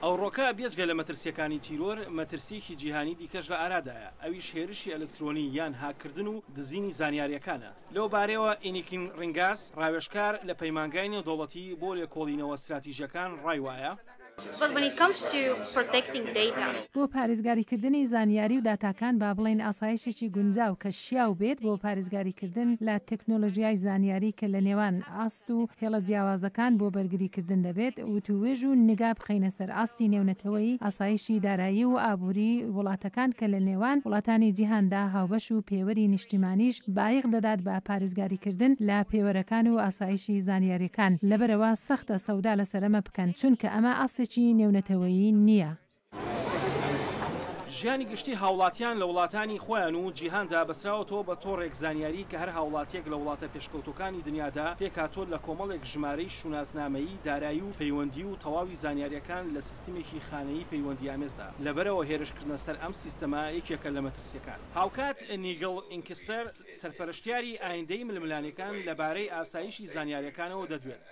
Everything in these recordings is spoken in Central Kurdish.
ئەوڕۆکە بێجگە لە مەترسییەکانی تیرۆر، مەترسییەکی جیهانی دیکەش لە ئارادایە، ئەویش هێرشی ئەلکترۆنی یان هاککردن و دزینی زانیارییەکانە. لەو بارەیەوە ئینیکین ڕینگاس، ڕاوێژکار لە پەیمانگای نێودەوڵەتی بۆ لێکۆڵینەوە ستراتیژییەکان ڕای وایە، بۆ پارێزگاریکردنی زانیاری و داتاکان با بڵێین ئاسایشێکی گونجاو کە شیاو بێت بۆ پارێزگاریکردن لە تەکنۆلۆژیای زانیاری کە لە نێوان ئاست و هێڵە جیاوازەکان بۆ بەرگریکردن دەبێت وتووێژ و نیگا بخەینە سەر ئاستی نێونەتەوەیی ئاسایشی دارایی و ئابووری وڵاتەکان کە لە نێوان وڵاتانی جیهاندا هاوبەش و پێوەری نیشتیمانیش بایەخ دەدات بە پارێزگاریکردن لە پێوەرەکان و ئاسایشی زانیاریەکان لەبەرئەوە سەختە سەودا لەسەر ئەمە بکەن چونکە ئەمە ئاستێکی نێونەتەوەیی نییە. ژیانی گشتی هاوڵاتیان لە وڵاتانی خۆیان و جیهاندا بەستراوەتەوە بە تۆڕێک زانیاری کە هەر هاوڵاتیەک لە وڵاتە پێشکەوتوەکانی دنیادا پێکهاتوە لە کۆمەڵێک ژمارەی شوناسنامەیی دارایی و پەیوەندی و تەواوی زانیاریەکان لە سیستمێکی خانەیی پەیوەندیئامێزدا لەبەرئەوە هێرشکردنە سەر ئەم سیستەمە یەکێکە لە مەترسیەکان. هاوکات نیگڵ ئینکستەر سەرپەرشتیاری ئایندەی ململانێکان لەبارەی ئاسایشی زانیاریەکانەوە دەدوێت.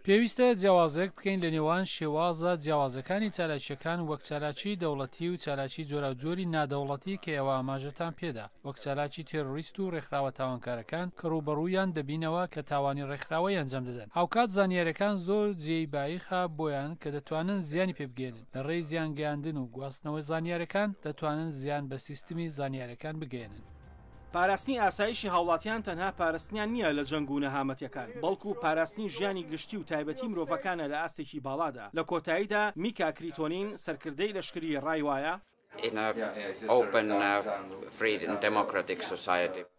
پێویستە جیاوازێک بکەین لە نێوان شێوازە جیاوازەکانی چالاکییەکان وەک چالاکیی دەوڵەتی و چالاکی جۆراوجۆری نادەوڵەتی کە ئێوە ئاماژەتان پێدا وەک چالاکی تێرۆریست و ڕێکخراوە تاوانکارەکان کە ڕووبەڕوویان دەبینەوە کە تاوانی ڕێکخراوەیی ئەنجام دەدەن هاوکات زانیاریەکان زۆر جێی بایخە بۆیان کە دەتوانن زیانی پێ بگەیەنن لە ڕێی زیان گەیاندن و گواستنەوەی زانیارەکان دەتوانن زیان بە سیستمی زانیارەکان بگەیەنن. پاراستنی ئاسایشی هاوڵاتیان تەنها پارستنیان نییە لە جەنگ و نەهامەتیەکان، بەڵکو پاراستنی ژیانی گشتی و تایبەتی مرۆڤەکانە لە ئاستێکی باڵادا. لە کۆتاییدا میکا کریتۆنین، سەرکردەی لەشکری ڕای وایە،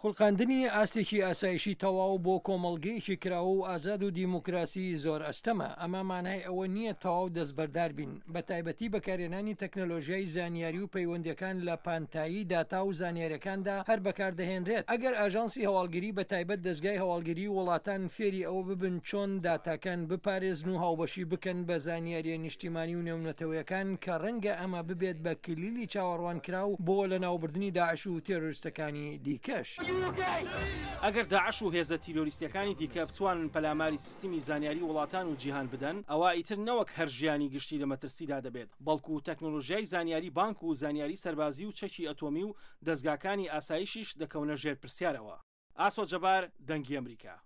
خوڵقاندنی ئاستێکی ئاسایشی تەواو بۆ کۆمەڵگەیەکی کراوە و ئازاد و دیموکراسی زۆر ئەستەمە، ئەمە مانای ئەوە نییە تەواو دەستبەردار بین، بەتایبەتی بەکارهێنانی تەکنەلۆژیای زانیاری و پەیوەندییەکان لە پانتایی داتا و زانیارییەکاندا هەر بەکاردەهێنرێت. ئەگەر ئاژانسی هەواڵگری بەتایبەت دەزگای هەواڵگری وڵاتان فێری ئەوە ببن چۆن داتاکان بپارێزن و هاوبەشی بکەن بە زانیارییە نیشتیمانی و نێونەتەوەیەکان کە ڕەنگە ئەمە ببێت بە کلیلی چاوەڕوانکراو بۆ لەناوبردنی داعش و تێرۆریستەکانی دیکەش. ئەگەر داعش و هێزە تیرۆریستیەکانی دیکە بتوانن پەلاماری سیستمی زانیاری وڵاتان و جیهان بدەن، ئەوا ئیتر نەوەک هەر ژیانی گشتی لە مەترسیدا دەبێت، بەڵکو تەکنۆلۆژیای زانیاری بانک و زانیاری سەربازی و چەکی ئەتۆمی و دەزگاکانی ئاسایشیش دەکەونە ژێر پرسیارەوە. ئاسۆ جەبار، دەنگی ئەمریکا.